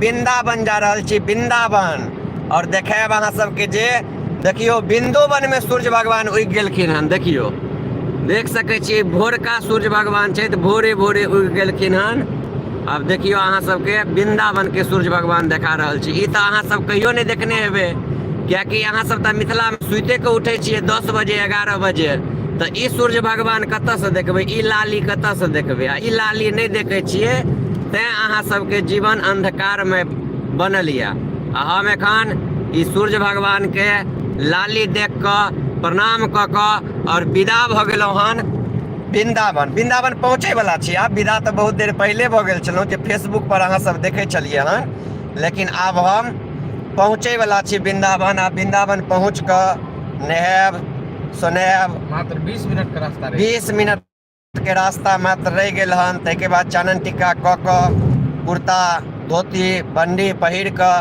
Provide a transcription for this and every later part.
वृन्दावन जा रहल छी, वृन्दावन। और देखायब अहाँ सबके जे देखियौ बिंदुवन में सूर्य भगवान उगि गेलखिन हन। देखियौ, देख सकै छियै भोरका सूर्य भगवान छथि, भोरे भोरे उगि गेलखिन हन। आब देखियौ अहाँ सबके वृन्दावन के सूर्य भगवान देखा रहल छी। ई तऽ अहाँ सब कहियो नहि देखने हेबै, कियाकि अहाँ सब तऽ मिथिला में सुते के उठै छियै 10 बजे 11 बजे, तऽ ई सूर्य भगवान कतऽसँ देखबै, ई लाली कतऽसँ देखबै? आ ई लाली नहि देखै छियै तैँ अहाँ सबके जीवन अन्धकारमे बनल यऽ। आ हम एखन ई सूर्य भगवानके लाली देख कऽ प्रणाम कऽ कऽ आओर विदा भऽ गेलहुँ हन वृन्दावन। वृन्दावन पहुँचैवला छी आब, विदा तऽ बहुत देर पहिले भऽ गेल छलहुँ जे फेसबुक पर अहाँ सब देखै छलियै हन, लेकिन आब हम पहुँचैवला छी वृन्दावन। आ वृन्दावन पहुँच कऽ नहायब सुनायब। मात्र 20 मिनट के रास्ता रहि 20 मिनट के रास्ता मात्र रहि गेल हन। ताहिके बाद चानन टिक्का कऽ कऽ कुर्ता धोती बंडी पहिर कऽ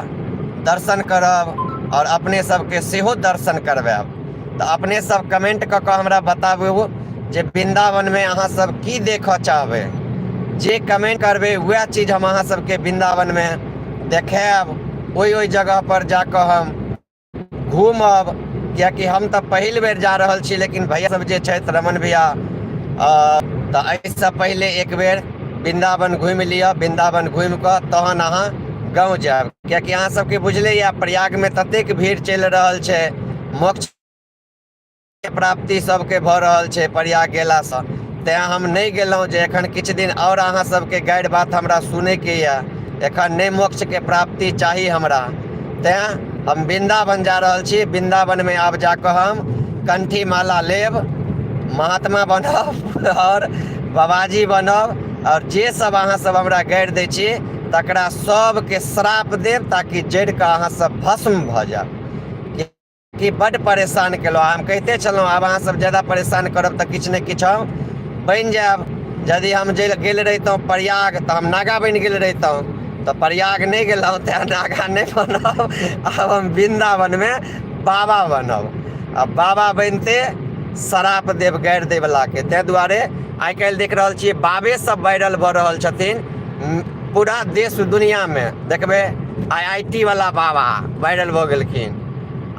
दर्शन करब और अपने सबके सेहो दर्शन करवायब। तऽ अपने सब कमेंट कऽ कऽ हमरा बताबू जे वृन्दावनमे अहाँ सब की देखऽ चाहबै। जे कमेंट करबै वएह चीज हम अहाँ सबके वृन्दावनमे देखायब। ओहि ओहि जगह पर जाकऽ हम घूमब, कियाकि हम तऽ पहिल बेर जा रहल छी, लेकिन भैया सब जे छथि रमन भैया, तऽ एहिसँ पहिले एक बेर वृन्दावन घुमि लिअ। वृन्दावन घुमि कऽ तहन अहाँ गाँव जायब, कियाकि अहाँ सबके बुझले यऽ प्रयागमे ततेक भीड़ चलि रहल छै, मोक्ष प्राप्ति सबके भऽ रहल छै प्रयाग गेलासँ। तैँ हम नहि गेलहुँ जे एखन किछु दिन आओर अहाँ सबके गारि बात हमरा सुनैके यऽ, एखन नहि मोक्षके प्राप्ति चाही हमरा। तैँ हम वृन्दावन जा रहल छी। वृन्दावनमे आब जाकऽ हम कंठी माला लेब, महात्मा बनब आओर बाबाजी बनब, आओर जे सब अहाँ सब हमरा गारि दै छी तकरा सबके श्राप देब ताकि जड़िकऽ अहाँ सब भस्म भऽ जायब। कि बड्ड परेशान केलहुँ, हम कहिते छलहुँ आब अहाँ सब ज्यादा परेशान करब तऽ किछु ने किछु हम बनि जायब। यदि हम जे गेल रहितहुँ प्रयाग तऽ हम नागा बनि गेल रहितहुँ, तऽ प्रयाग नहि गेलहुँ तैँ नागा नहि बनब। आब हम वृन्दावनमे बाबा बनब आ बाबा बनिते श्राप देब गारि दैवलाके। ताहि दुआरे आइ काल्हि देख रहल छियै बाबे सब वायरल भऽ रहल छथिन पूरा देश दुनिआँमे। देखबै आई I T वाला बाबा वायरल भऽ गेलखिन।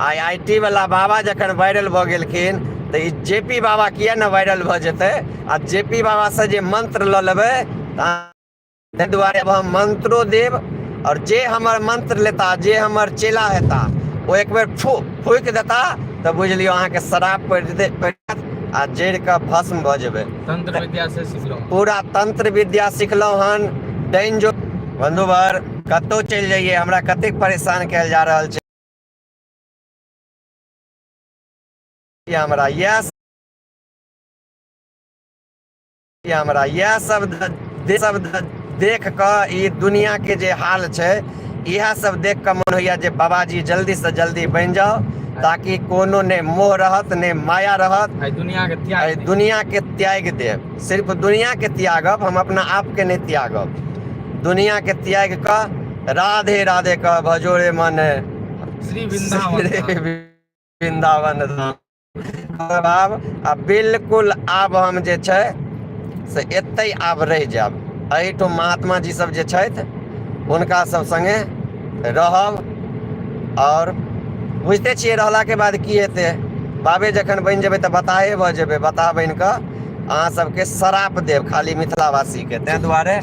आई I T वाला बाबा जखन वायरल भऽ गेलखिन तऽ ई जे पी बाबा किया ने वायरल भऽ जेतै? आ जे पी बाबासँ जे मंत्र लऽ लेबै ताहि दुआरे आब हम मंत्रो देब, आओर जे हमर मंत्र लेता, जे हमर चेला हेता, ओ एक बेर फू फूकि देता तऽ बुझि लियौ अहाँके श्राप पड़ि जेतै, पड़ि जायत आ जड़ि कऽ भस्म भऽ जेबै। तंत्र विद्या से सिखलहुँ, पूरा तंत्र विद्या सिखलहुँ हन। डाइन जो बंधुवर कतहु चलि जाइए, हमरा कतेक परेशान कयल जा रहल छै। हमरा इएह हमरा इएह सब सब देख कऽ ई दुनिया के जे हाल छै इएह सब देख कऽ मन होइया जे बाबाजी जल्दी से जल्दी बनि जाओ, ताकि कोनो ने मोह रहत ने माया रहत, एहि दुनिया के त्याग एहि दुनिया के त्याग देब। सिर्फ दुनिया के त्यागब, हम अपना आप के नहीं त्यागब। दुनिया के त्याग कऽ राधे राधे कह भजोरे मन श्री वृंदावन वृंदावन धाम। आब आ बिल्कुल आब हम जे छै से एतहि आब रहि जायब। एहिठाम महात्मा जी सब जे छथि हुनका सब संगे रहब। आओर बुझिते छियै रहलाके बाद की हेतै, बाबे जखन बनि जेबै तऽ बताहे भऽ जेबै। बताह बनि कऽ अहाँ सबके श्राप देब खाली मिथिलावासीके। ताहि दुआरे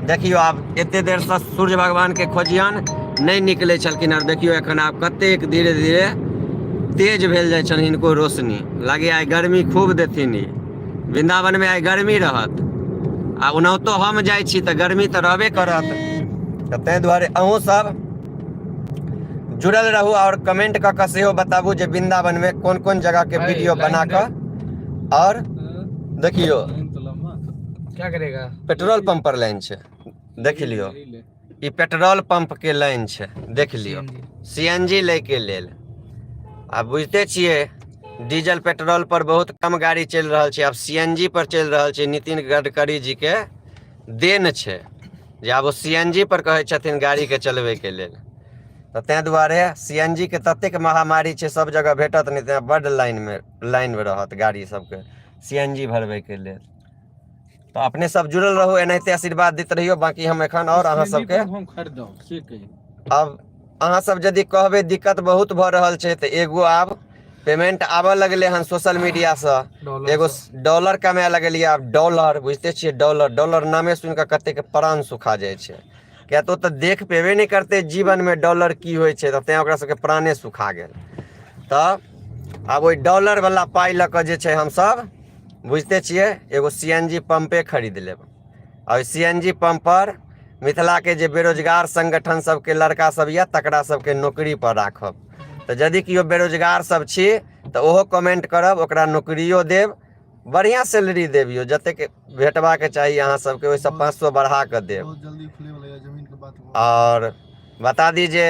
देखियौ आब एते देरसँ सूर्य भगवानके खोजियन नहि निकलै छलखिन, आर देखियौ एखन आब कतेक धीरे धीरे तेज भेल जाइ छनि हिनको रोशनी। लागैए आइ गर्मी खूब देथिन ई वृन्दावनमे, आइ गर्मी रहत। आ ओनाहितो हम जाइ छी तऽ गर्मी तऽ रहबे करत। तऽ ताहि दुआरे अहूँ सब जुड़ल रहू और कमेंट कऽ कऽ सेहो बताबू जे वृन्दावनमे कोन कोन जगहके वीडियो बना कऽ। और देखियौ क्या करेगा, पेट्रोल पंप पर लाइन छै, देख लियौ ई पेट्रोल पंप के लाइन छै, देख लियौ सी एन जी लै के लेल। आ बुझिते छियै डीजल पेट्रोल पर बहुत कम गाड़ी चलि रहल छै, आब सी एन जी पर चलि रहल छै। नितिन गडकरी जी के देन छै जे आब ओ सी एन जी पर कहै छथिन गाड़ीके चलबैके लेल। तऽ ताहि दुआरे सी एन जी के ततेक महामारी छै, सब जगह भेटत नहि, तेँ बड्ड लाइनमे रहत गाड़ी सबके सी एन जी भरबैके लेल। तऽ अपने सब जुड़ल रहू, एनाहिते आशीर्वाद दैत रहियौ। बाँकी हम एखन आओर अहाँ सबके हम खरीदब से कही। आब अहाँ सब यदि कहबै दिक्कत बहुत भऽ रहल छै, तऽ एगो आब पेमेंट आबऽ लगलै हन सोशल मीडियासँ, एगो डॉलर कमाए लगलियै आब। डॉलर बुझिते छियै, डॉलर, डॉलर नामे सुनि कऽ कतेकके प्राण सुखा जाइ छै, किया तऽ ओ तऽ देख पेबे नहि करतै जीवनमे डॉलर की होइ छै, तऽ तैँ ओकरा सबके प्राणे सुखा गेल। तऽ आब ओहि डॉलरवला पाइ लऽ कऽ जे छै हमसब बुझिते छियै एगो सी एन जी पम्पे खरीद लेब आ ओहि सी एन जी पम्पपर मिथिलाके जे बेरोजगार संगठन सबके लड़का सब यऽ तकरा सबके नौकरीपर राखब। तऽ यदि केओ बेरोजगार सब छी तऽ ओहो कमेंट करब, ओकरा नौकरियो देब, बढ़िआँ सैलरी देब यौ, जतेक भेटबाक चाही अहाँ सबके ओहिसँ 500 बढ़ा कऽ देब। बहुत जल्दी खुले वाला यऽ जमीन के बात। आओर बता दी जे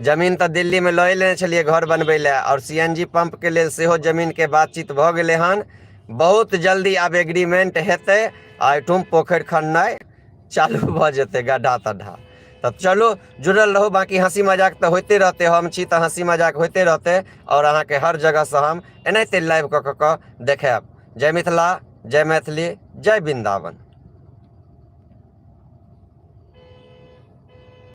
जमीन तऽ दिल्लीमे लऽ लेने छलियै घर बनबै लए, आओर सी एन जी पम्पके लेल सेहो जमीनके बातचीत भऽ गेलै हन। बहुत जल्दी आब एग्रीमेंट हेतै आ एहिठाम पोखरि खननाइ चालू भऽ जेतै, गड्ढा तड्ढा। तऽ चलू जुड़ल रहू। बाँकी हँसी मजाक तऽ होइते रहतै, हम छी तऽ हँसी मजाक होइते रहतै, आओर अहाँके हर जगहसँ हम एनाहिते लाइव कऽ कऽ देखायब। जय मिथिला, जय मैथिली, जय वृन्दावन।